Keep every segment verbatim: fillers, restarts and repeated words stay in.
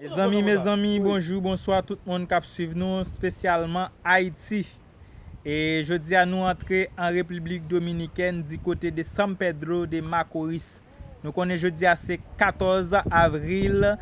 Mezanmi, mezanmi, bonjou, bonswa tout moun k ap swiv nou, espesyalman Ayiti. E jodi a nou antre an Repiblik Dominikèn, di kote de San Pedro de Macorís. Nou konnen jodi a se katòz avril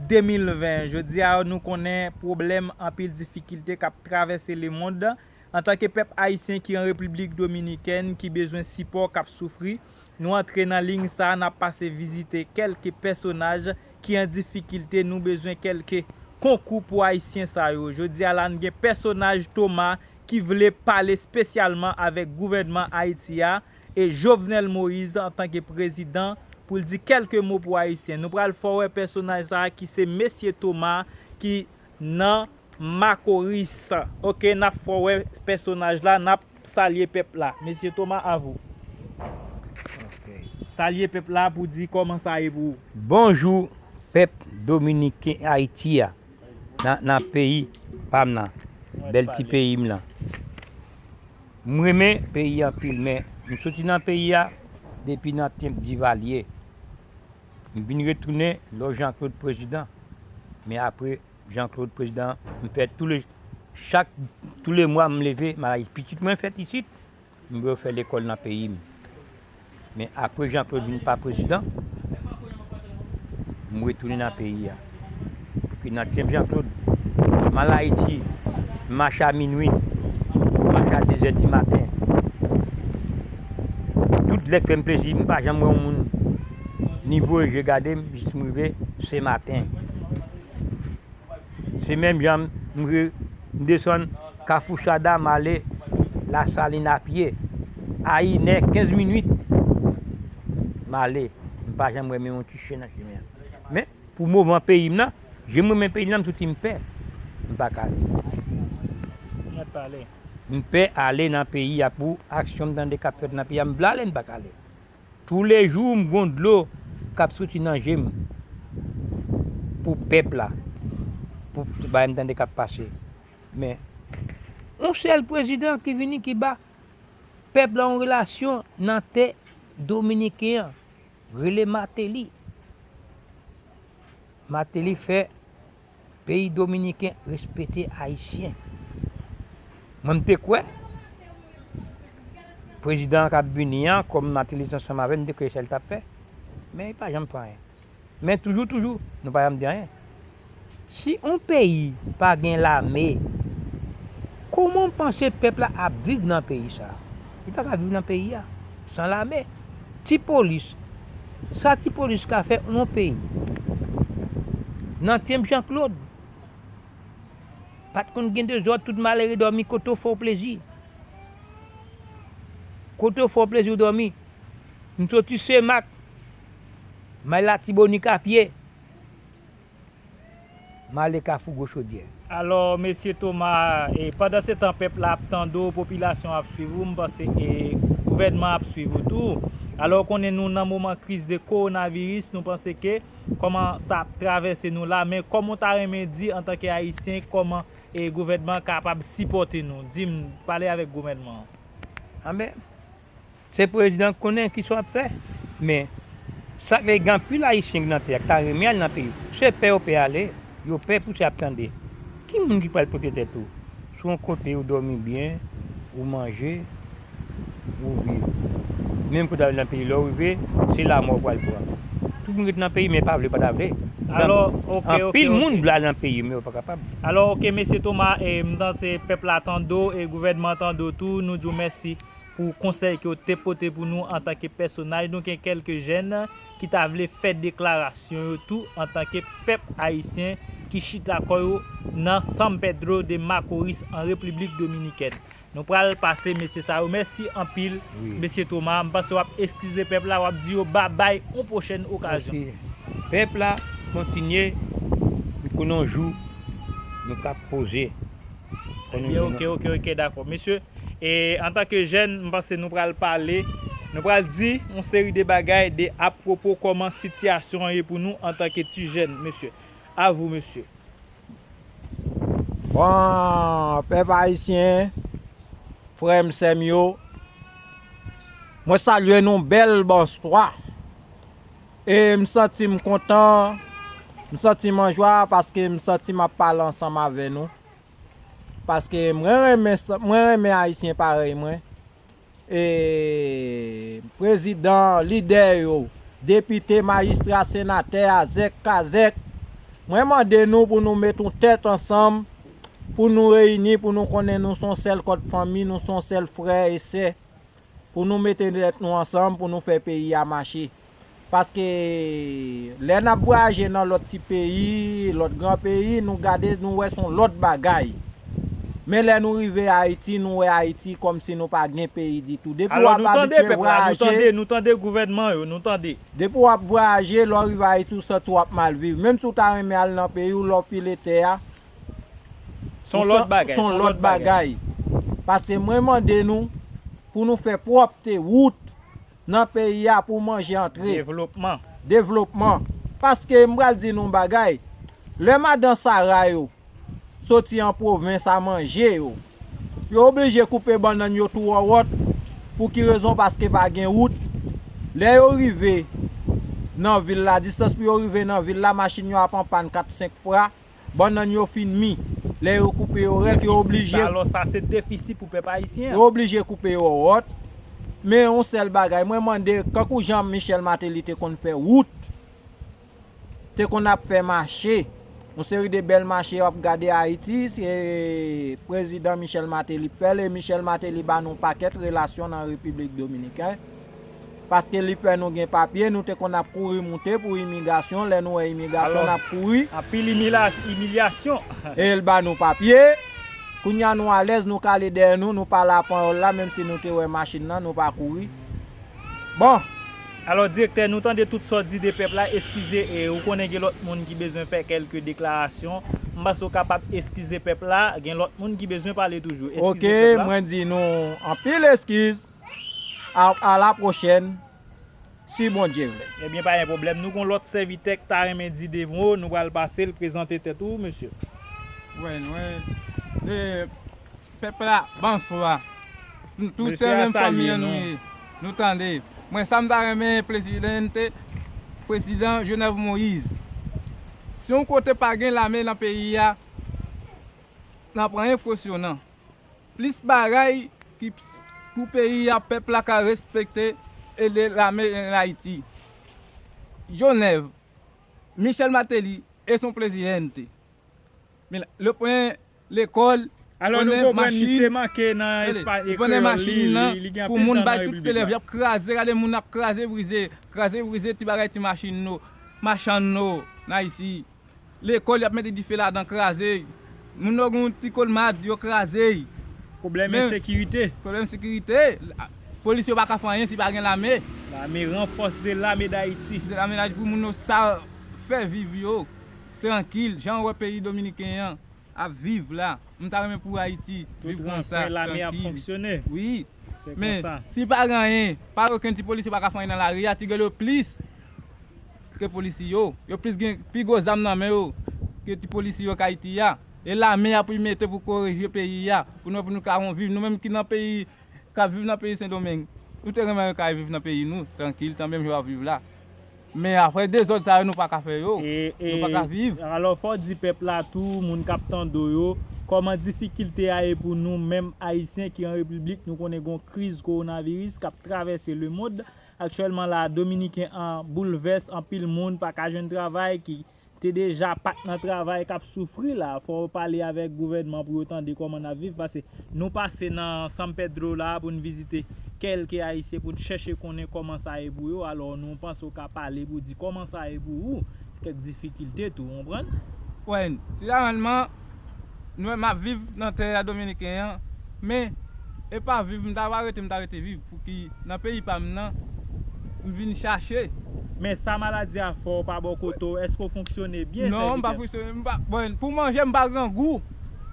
de mil ven. Jodi a nou konnen pwoblèm, anpil difikilte k ap travèse lemonn. Antanke pèp ayisyen ki an Repiblik Dominikèn, ki bezwen sipò, k ap soufri, nou antre nan liy sa a, n ap pase vizite kèlke pèsonaj ki an difikilte. Nou bezwen kèlke konkou pou ayisyen sa yo. Jodi a la, n gen pèsonaj Thomas ki vle pale espesyalman avèk gouvènman Ayiti a e Jovenel Moïse antanke prezidan pou l di kèlke mo pou ayisyen. Nou pral fè w wè pèsonaj sa a ki se mesye Thomas ki nan Makoris. Oke, n ap fè w wè pèsonaj la, n ap salye pèp la. Mesye Thomas, a vous. Salye pèp la pou di kòman sa ye pou ou. Bonjou, pèp dominiken Ayiti a, nan, nan peyi pa m nan, bèl ti peyi m lan. M renmen peyi a anpil, men m soti nan peyi a depi nan tenp Divalye. M vin retounen lò Jean Claude prezidan. Men apre Jean Claude prezidan, m fè tou le, chak, tou le mwa m leve, m al Ayiti. Pitit mwen fèt isit, m voye yo fè lekòl nan peyi m. Men apre Jean Claude vin pa prezidan, m retounen nan peyi a. Epi nan tenp Jean Claude, m al Ayiti, m mache a minwi, m mache a de zè di maten. Tout lè k fè m plezi, m pa janm wè yon moun ni voye je gade m, jis m rive se maten. Se menm jan m, m re-, m desann Kafou Chada, m ale Lasalin a pye. A inè kenz minit, m ale. M pa janm wè menm yon ti chen nan chimen an. Men, pou moman peyi m nan, jan m renmen peyi m nan, m soti m pè. M pa ka ale. M pè ale nan peyi a pou aksyon m tande k ap fèt nan peyi a, m vle ale, m pa ka ale. Toulejou m gon dlo k ap soti nan je m pou pèp la, pou tout bagay m tande k ap pase. Men, yon sèl prezidan ki vini ki ba pèp la yon relasyon nan tè dominiken an, rele Martelly. Martelly fè peyi dominiken respekte ayisyen. Mwen, m te kwè prezidan an k ap vini an, kòm Martelly ansanm avè l, m te kwè se sa l t ap fè. Men li pa janm fè anyen. Men toujou, toujou, nou pa janm di anyen. Si yon peyi pa gen lame, kòman w panse pèp la ap viv nan peyi sa a? Li pa ka viv nan peyi a san lame. Ti polis, sa ti polis ka fè nan yon peyi? Nan tenp Jean Claude, pa t konn gen dezòd, tout malere dòmi kote w fè w plezi. Kote w fè w plezi w dòmi. M soti Semak, m al Latibonit a pye. M ale Kafou Gwo Chodyè. Alò, mesye Thomas, e, pandan se tan pèp la ap tande w, popilasyon ap swiv ou, m panse, e, gouvènman ap swiv ou tou. Alò, ou konnen nou nan moman kriz de kowonaviris, nou panse ke kòman sa ap travèse nou la, men kòman w ta renmen di antanke Ayisyen, kòman, e, gouvènman kapab sipòte nou? Di m, pale avèk gouvènman an. Anben, se prezidan k konnen kisa w ap fè. Men, sa k gen anpil Ayisyen ki nan tè a, ki ta renmen al nan peyi. Se pè yo pè ale, yo pè pou sa y ap tande. Ki moun ki pral pote tèt ou? Sou yon kote ou dòmi byen, ou manje, ou viv. Menm kote w al nan peyi, lè w rive, se lanmò w pral pran. Tout moun ret nan peyi, men pa vle, pa ta vle. Alò, oke, oke, anpil moun vle al nan peyi, men yo pa kapab. Alò, oke, mesye Thomas, e, m panse pèp la tande w, e gouvènman tande w tou, nou di w mèsi pou konsèy ke w te pote pou nou antanke pèsonaj. Nou gen kèlke jèn ki ta vle fè deklarasyon yo tou antanke pèp ayisyen ki chita kò yo nan San Pedro de Macorís an Repiblik Dominikèn. Nou pral pase mesye sa yo. Mèsi anpil, wi, mesye Thomas. M panse w ap eskize pèp la, w ap di yo babay, yon pwochèn okazyon. Mèsi. Pèp la, kontinye, nou konnen yon jou, nou ka poze. Ebyen, oke, oke, oke, dakò. Mesye, e, antanke jèn, m panse nou pral pale, nou pral di yon seri de bagay de apwopo kòman sitiyasyon an ye pou nou antanke ti jèn, mesye. A vous, mesye. Bon, pèp ayisyen, frè m, sè m yo, mwen salye nou bèl bonswa. E m santi m kontan M santi m an jwa paske m santi m ap pale ansanm avè nou. Paske mwen renmen, mwen renmen Ayisyen parèy mwen. E prezidan, lidè yo, depite, majistra, senatè, azèk, kazèk, mwen mande nou pou nou met yon tèt ansanm, pou nou reyini, pou nou konnen nou se yon sèl kòd fanmi, nou se yon sèl frè e sè, pou nou mete tèt nou ansanm, pou nou fè peyi a mache. Paske lè n ap vwayaje nan lòt ti peyi, lòt gran peyi, nou gade, nou wè se yon lòt bagay. Men lè nou rive Ayiti, nou wè Ayiti kòmsi nou pa gen peyi ditou. Depi w ap abitye vwayaje, nou tande gouvènman yo, nou tande. Depi w ap vwayaje, lè w rive Ayiti, ou santi w ap mal viv. Menm si w ta renmen al nan peyi w, lè w pile tè a, se yon lòt bagay. Se yon lòt bagay. Paske mwen mande nou pou nou fè pwòpte, wout nan peyi a pou manje antre. Devlopman. Devlopman. Paske m pral di nou yon bagay, lè madan Sara yo soti an pwovens a manje yo, yo oblije koupe bannann yo tou wòwòt. Pou ki rezon? Paske pa gen wout. Lè yo rive nan vil la, distans pou yo rive nan vil la, machin yo ap an pàn kat senk fwa. Bannann yo fin mi. Lè yo koupe yo rèk, yo oblije. Alò sa se defisi pou pèp ayisyen. Yo oblije koupe yo wòwòt. Men yon sèl bagay, mwen mande, kankou jan Michel Martelly te konn fè wout, te konn ap fè mache, yon seri de bèl mache w ap gade Ayiti, se prezidan Michel Martelly k fè l, e Michel Martelly ba nou pakèt relasyon nan Repiblik Dominiken. Paske li fè nou gen papye, nou te konn ap kouri moute pou imigrasyon, lè nou wè imigrasyon n ap kouri. Anpil imilyasyon. E l ba nou papye. Kounya nou alèz, nou kale dèyè nou, nou pale a pawòl la, menm si nou te wè machin nan, nou pa kouri. Bon. Alò direktè, nou tande tout sa w di de pèp la, eskize, e ou konnen gen lòt moun ki bezwen fè kèlke deklarasyon. M panse w kapab eskize pèp la, gen lòt moun ki bezwen pale toujou. Eskize pèp la. Ok, mwen di nou anpil eskiz. A, a la pwochèn, si Bondye vle. Ebyen, pa gen pwoblèm. Nou gon lòt sèvitè k ta renmen di de mo, nou pral pase l prezante tèt ou, mesye. Wi, nou, se pèp la, bonswa. Nou tout se menm fanmi an nou ye. Nou tande. Mwen, sa m ta renmen, prezidente, prezidan Jovenel Moïse. Si yon kote pa gen lame nan peyi a, n ap anyen fwosyonan. Plis bagay ki pou peyi a, pèp la ka respekte e de lame en Ayiti. Jovenel, Michel Martelly e son prezidente. Men le pwen lekòl, pwen machin, pwen machin nan pou moun bay tout elèv, y ap kraze, gade moun ap kraze brize, kraze brize ti bagay ti machin nou, machann nou, nan isi. Lekòl, y ap mete dife ladan, kraze. Moun yo gen yon ti kolmad, yo kraze. Pwoblèm ensekirite. Pwoblèm sekirite. Polis yo pa ka fè anyen si pa gen lame. Lame, ranfòse lame Dayiti. De lame Dayiti pou moun yo sa fè viv yo trankil, jan w wè peyi dominiken an ap viv la. M ta renmen pou Ayiti viv konsa, trankil. Wi. Men si pa gen anyen, pa okenn ti polisye pa ka fè anyen nan lari a, ti gèl yo plis ke polisye yo. Yo plis gen pi gwo zam nan men yo ke ti polisye yo k Ayiti a. E lame a pou y mete pou korije peyi a, pou nou, pou nou ka viv. Nou menm ki nan peyi, k ap viv nan peyi Sendomeng, nou te renmen ka viv nan peyi nou, trankil, tan menm jan w ap viv la. Men apre dezòd sa yo, nou pa ka fè yo. Nou pa ka viv. Alò, fò w di pèp la tou, moun k ap tande w yo, kòman difikilte a ye pou nou menm Ayisyen ki an repiblik. Nou konnen gon kriz kowonaviris k ap travèse lemonn. Aktyèlman la, Dominiken an boulvès, anpil moun pa ka jwenn travay ki te deja pa t nan travay k ap soufri la. Fò yo pale avèk gouvènman pou yo tande kòman n ap viv, paske nou pase nan San Pedro la pou n vizite kèlke Ayisyen, pou n chèche konnen kòman sa ye pou yo. Alò, nou panse w ka pale pou di kòman sa ye pou ou, kèk difikilte tou, w konprann? Wi, jeneralman, nou, m ap viv nan tè a dominiken an, men e pa viv m ta va rete, m ta rete viv, pouki nan peyi pa m nan, m vin chache. Men sa maladi a fè w pa bò kote w, èske w fonksyone byen? Non, m pa fonksyone, m pa, bon, pou manje, m pa grangou.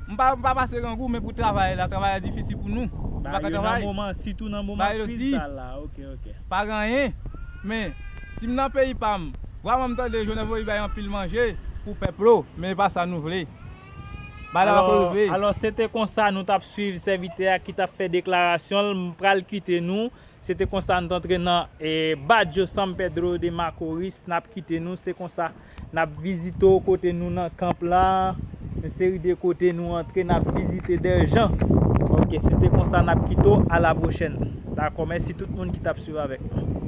M pa, m pa pase grangou, men pou travay la, travay la difisil pou nou. Nou pa ka travay. Nan moman, sitou nan moman kriz sa la, ok, ok. Pa gen anyen, men si m nan peyi pa m, vrèman m tande Jovenel Moïse bay anpil manje pou pèp lo, men e pa sa nou vle. Bagay la pa ko rive. Alò, se te konsa nou t ap swiv sèvitè a ki t ap fè deklarasyon l. M pral kite nou. Se te konsa n t antre nan Barrio San Pedro de Macorís, n ap kite nou, se konsa N ap vizite w kote nou nan kanp la, yon seri de kote nou antre, n ap vizite dè jan. Ok, se te konsa n ap kite w, a la pwochèn. Dakò, mèsi tout moun ki t ap swiv avèk nou.